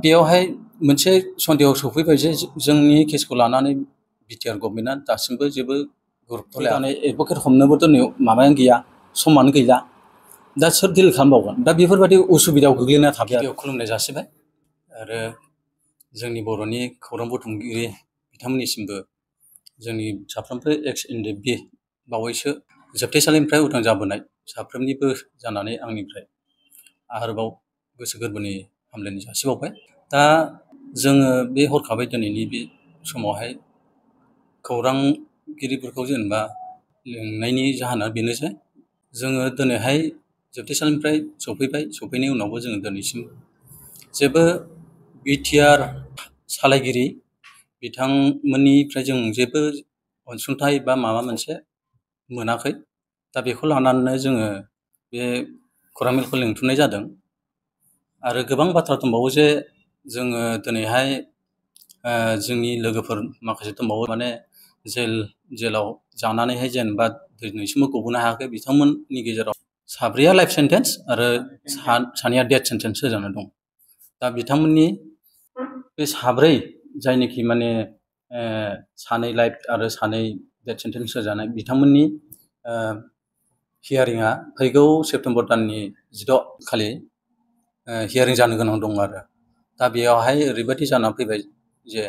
बेयावहाय मोनसे सन्देहआव सफैबाय जे जोंनि केसखौ लानानै बिटिआर गभर्नमेन्टआ दासिमबो जेबो गुरुत्व लाया। एडभकेट हमनोबोथ' माबायानो गैया, समानो गैला। दा सोर डिल खालामबावगोन? दा बेफोरबायदि उसुबिदायाव गोग्लैना थाबाय। गिबियाव खुलुमनाय जासिबाय आरो जोंनि बर'नि खौरां बुथुमगिरि बिथांमोननिसिमबो जोंनि साफ्रोमबो एक्स एनडिएफबि बावैसो जोबथेसालिनिफ्राय उदां जाबोनाय साफ्रोमनिबो जानानै आंनिफ्राय आरोबाव गोसो गोरबोनि हामलायनाय जासिबावबाय। दा जोङो बे हरखाबै दिनैनि बे समावहाय खौरांगिरिफोरखौ जेनेबा लिंनायनि जाहोना बेनो जे जोङो दिनैहाय जोबथेसालिनिफ्राय सफैबाय। सफैनायनि उनावबो जोङो दिनैसिम जेबो बिटिआर सालायगिरि बिथांमोननिफ्राय जों जेबो अनसुंथाइ बा माबा मोनसे मोनाखै। दा बेखौ लानानैनो जोङो बे खौरां मेलखौ लिंथुमनाय जादों। आरो गोबां बाथ्रा दंबावो जे जोङो दिनैहाय जोंनि लोगोफोर माखासे दंबावो माने जेलाव जानानैहाय जेनेबा दिनैसिमबो गबोनो हायाखै। बिथांमोननि गेजेराव साब्रैया लाइफ सेन्टेन्स आरो सानैया डेथ सेन्टेन्स होजाना दं। दा बिथांमोननि बे साब्रै जायनोखि माने सानै लाइफ आरो सानै डेथ सेन्टेन्स होजानाय बिथांमोननि हियारिंआ फैगौ सेप्तेम्बर दाननि 16 खालि हियारिं जानो गोनां दं आरो। दा बेयावहाय ओरैबायदि जानानै फैबाय जे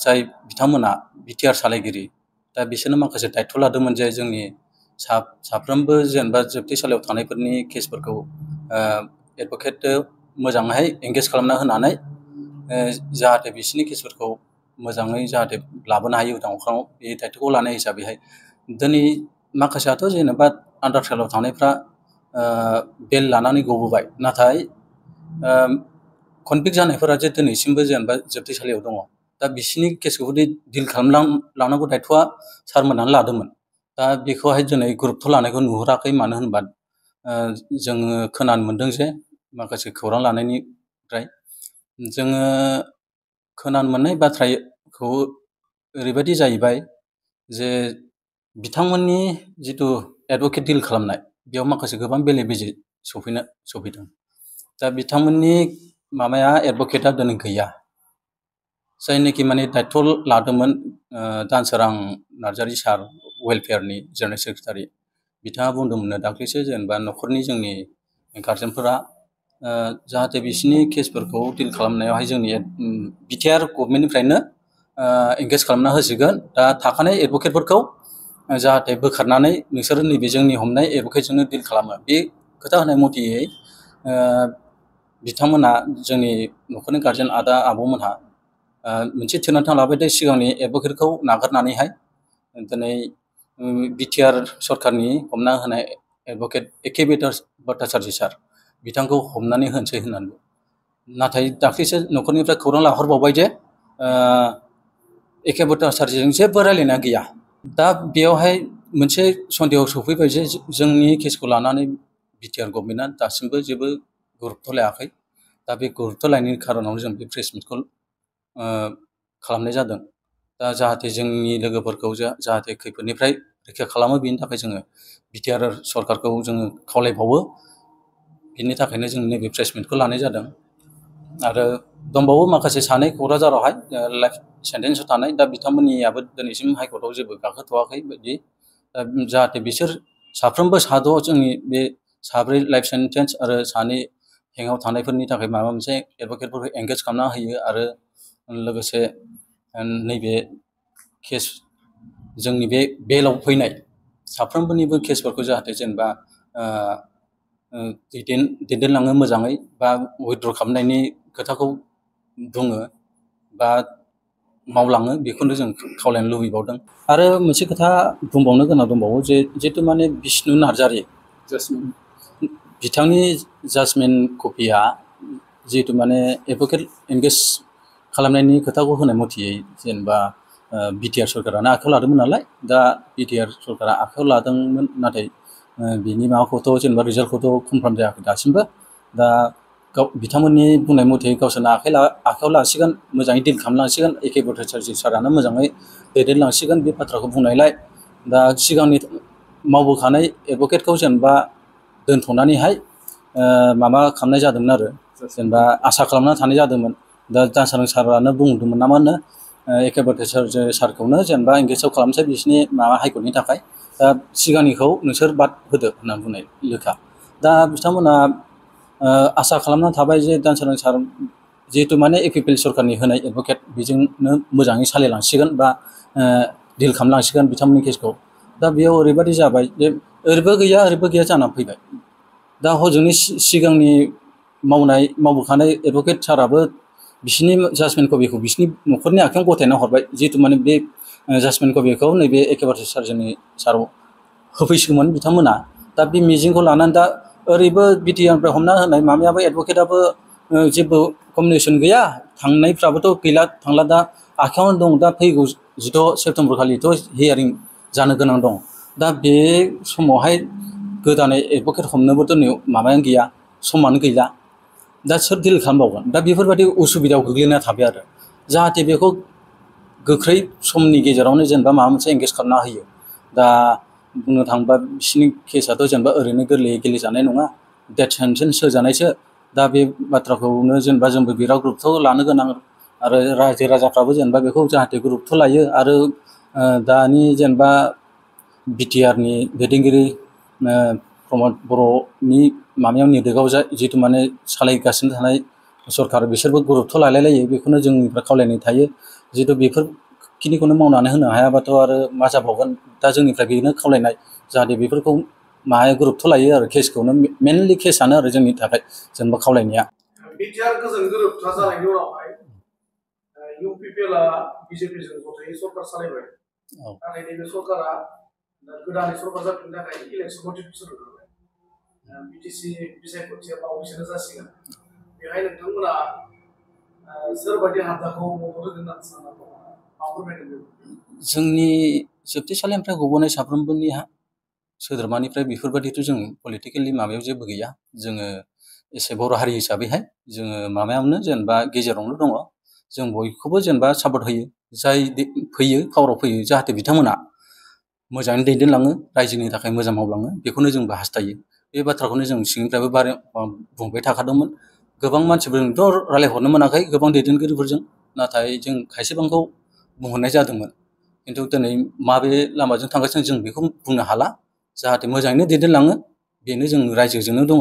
जाय बिथांमोना बिटिआर सालायगिरि दा बिसोरनो माखासे दायथ' लादोंमोन जे जोंनि साफ्रोमबो जेनेबा जोबथेसालियाव थानायफोरनि केसफोरखौ एडभकेट मोजाङैहाय एंगेज खालामना होनानै जाहाथे बिसोरनि केसफोरखौ मोजाङै जाहाथे लाबोनो हायो उदां अख्राङाव बे दायथ'खौ लानाय हिसाबैहाय दिनै माखासेयाथ' जेनेबा आन्डार ट्रायेलाव थानायफ्रा बेल लानानै गबोबाय। नाथाय कनभिक्ट जानायफोरा जे दिनैसिमबो जेनेबा जोबथेसालियाव दङ। दा बिसोरनि केसखौबो डिल खालामलांनांगौ दायथ'आ सारमोनानो लादोंमोन। दा बेखौहाय दिनै गुरुत्व लानायखौ नुहुराखै। मानो होनबा जोङो खोनानो मोनदों जे माखासे खौरां लानायनिफ्राय जोङो खोनानो मोननाय बाथ्राखौ ओरैबायदि जाहैबाय जे बिथांमोननि जिथु एडभकेट डिल खालामनाय बेयाव माखासे गोबां बेले बेजे सफैदों। दा बिथांमोननि माबाया एडभकेटआ दिनै गैया। जायनोखि माने दायथ' लादोंमोन दानसोरां नार्जारि सार वेलफेयारनि जेनेरेल सेक्रेटारि बिथाङा बुंदोंमोननो दाख्लैसो जेनेबा न'खरनि जोंनि गार्जेनफोरा जाहाथे बिसोरनि केसफोरखौ डिल खालामनायावहाय जोंनि बिटिआर गभर्नमेन्टनिफ्रायनो एंगेज खालामना होसिगोन। दा थाखानाय एडभकेटफोरखौ जाहाथे बोखारनानै नोंसोरो नैबे जोंनि हमनाय एडभकेटजोंनो डिल खालामो। बे खोथा होनाय मथेयै बिथांमोना जोंनि न'खरनि गार्जेन आदा आब'मोनहा मोनसे थिरांथा लाबाय दे सिगांनि एडभकेटखौ नागारनानैहाय दिनै बिटिआर सरकारनि हमना होनाय एडभकेट एके भट्टाचार्य सार बिथांखौ हमनानै होनोसै होननानै। नाथाय दाख्लैसो न'खरनिफ्राय खौरां लाहरबावबाय जे एके भट्टाचार्यजों जेबो रायलायनाय गैया। दा बेयावहाय मोनसे सन्देहआव सफैबाय जे जोंनि केसखौ लानानै बिटिआर गभर्नमेन्टआ दासिमबो जेबो गुरुत्व लायाखै। दा बे गुरुत्व लायैनि खारनावनो जों बे प्रेस मिटखौ खालामनाय जादों। दा जाहाथे जोंनि लोगोफोरखौ जाहाथे खैफोदनिफ्राय रैखा खालामो बेनि थाखाय जोङो बिटिआर सरकारखौ जोङो खावलायबावो। बिनि थाखायनो जों नैबे प्रेस मिटखौ लानाय जादों। आरो दंबावो माखासे सानै क'क्राझारावहाय लाइफ सेन्टेन्सआव थानाय। दा बिथांमोननियाबो दिनैसिम हाइकर्टआव जेबो गाखोथ'वाखै बायदि। जाहाथे बिसोर साफ्रोमबो जोंनि बे साब्रै लाइफ सेन्टेन्स आरो सानै हेंआव थानायफोरनि थाखाय माबा मोनसे एडभकेटफोरखौ एंगेज खालामना होयो। आरो लोगोसे नैबे केस जोंनि बे बेलाव फैनाय साफ्रोमबोनिबो केसफोरखौ जाहाथे जेनेबा दैदेनलाङो मोजाङै बा उइथद्र खालामनायनि खोथाखौ बुङो बा मावलाङो बेखौनो जों खावलायनो लुबैबावदों। आरो मोनसे खोथा बुंबावनो गोनां दंबावो जे जितु माने बिष्णु नार्जारि बिथांनि जाजमेन्ट कपिया जिहेतु माने एडभकेट एंगेज खालामनायनि खोथाखौ होनाय मथेयै जेनेबा बिटिआर सरकारानो आखायाव लादोंमोन नालाय। दा बिटिआर सरकारा आखायाव लादोंमोन नाथाय बिनि माबाखौथ' जेनेबा रिजाल्टखौथ' कनफार्म जायाखै दासिमबो। दा बिथांमोननि बुंनाय मथे गावसोरनो आखायाव लासिगोन, मोजाङै डिल खालामलांसिगोन, एके भट्टाचार्य सारानो मोजाङै दैदेनलांसिगोन बे बाथ्राखौ बुंनायलाय दा सिगांनि मावबोखानाय एडभकेटखौ जेनेबा दोनथ'नानैहाय माबा खालामनाय जादोंमोन आरो जेनेबा आसा खालामना थानाय जादोंमोन। दा दानसोरां सारानो बुंदोंमोन ना मा होनो एके भट्टाचार्य सारखौनो जेनेबा एंगेजआव खालामसै बिसिनि माबा हाइकर्टनि थाखाय। दा सिगांनिखौ नोंसोर बाद होदो होनना बुंनाय लेखा। दा बिथांमोना आसा खालामना थाबाय जे दानसोरां सार जिहेतु माने APPL सरकारनि होनाय एडभकेट बेजोंनो मोजाङै सालायलांसिगोन बा डिल खालामलांसिगोन बिथांमोननि केसखौ। दा बेयाव ओरैबायदि जाबाय जे ओरैबो गैया जानानै फैबाय। दा हजोंनि सिगांनि मावबोखानाय एडभकेट साराबो बिसिनि जाजमेन्ट कपिखौ बिसिनि न'खरनि आखायाव गथायना हरबाय। जिहेतु माने बे जाजमेन्ट कपिखौ नैबे एके भट्टाचार्यनि साराव होफैसिगौमोन बिथांमोना। दा बे मिजिंखौ लानानै दा ओरैबो BTAनिफ्राय हमना होनाय माबायाबो एडभकेटआबो जेबो कमिउनिकेसन गैया, थांनायफ्राबोथ' गैला थांला। दा आखायावनो दं। दा फैगौ 16 सेप्तेम्बर खालिथ' हियारिं जानो गोनां दं। दा बे समावहाय गोदानै एडभकेट हमनोबोथ' माबायानो गैया, समानो गैला। दा सोर डिल खालामबावगोन? दा बेफोरबायदि उसुबिदायाव गोग्लैना थाबाय आरो। जाहाथे बेखौ गोख्रै समनि गेजेरावनो जेनेबा माबा मोनसे एंगेज खालामना होयो। दा बुंनो थाङोबा बिसिनि केसाथ' जेनेबा ओरैनो गोरलैयै गेलेजानाय नङा, डेथ सेन्टेन्स होजानायसो। दा बे बाथ्राखौनो जेनेबा जोंबो बिराद गुरुत्व लानो गोनां आरो रायजो राजाफ्राबो जेनेबा बेखौ जाहाथे गुरुत्व लायो। आरो दानि जेनेबा BTAरनि दैदेनगिरि प्रमद बर'नि माबायाव निर्देशआव जिहेतु माने सालायगासिनो थानाय सरकार बिसोरबो गुरुत्व लालायलायो, बेखौनो जोंनिफ्राय खावलायनाय थायो। जिहेतु बेफोरखिनिखौनो मावनानै होनो हायाबाथ' आरो मा जाबावगोन। दा जोंनिफ्राय बेनो खावलायनाय जाहाथे बेफोरखौ माहाय गुरुत्व लायो आरो केसखौनो मेनलि केसानो आरो जोंनि थाखाय जेनेबा खावलायनाया। BTAर गोजोन गोरोबथा जानायनि उनावहाय UPPLआ BJPजों जथायै सरकार सालायबाय। नाथाय नैबे सरकारा गोदानै सरकार जाफिननो थाखाय इलेक्सन नटिफिकेसन होबाय। BTC बिसायख'थिया बावैसोनो जासिगोन। बेहाय नोंथांमोना सोरबायदि हान्जाखौ मदद होगोन होननानै सानना दङ? मा फोरमायगोन? जोंनि जोबथेसालिनिफ्राय गबोनाय साफ्रोमबोनि सोद्रोमानिफ्राय बेफोरबायदिथ' जों पलिटिकेलि माबायाव जेबो गैया। जोङो एसे बर' हारि हिसाबैहाय जोङो माबायावनो जेनेबा गेजेरावनो दङ। जों बयखौबो जेनेबा सापर्ट होयो। जाय फैयो पावाराव फैयो जाहाथे बिथांमोना मोजाङै दैदेनलाङो, रायजोनि थाखाय मोजां मावलाङो, बेखौनो जोंबो हास्थायो। बे बाथ्राखौनो जों सिंनिफ्रायबो बुंबाय थाखादोंमोन। गोबां मानसिफोरजोंथ' रायज्लायहरनो मोनाखै, गोबां दैदेनगिरिफोरजों। नाथाय जों खायसेबांखौ बुंहरनाय जादोंमोन। खिन्थु दिनै माबे लामाजों थांगासिनो जों बेखौ बुंनो हाला। जाहाथे मोजाङैनो दैदेनलाङो, बेनो जों रायजोजोंनो दङ।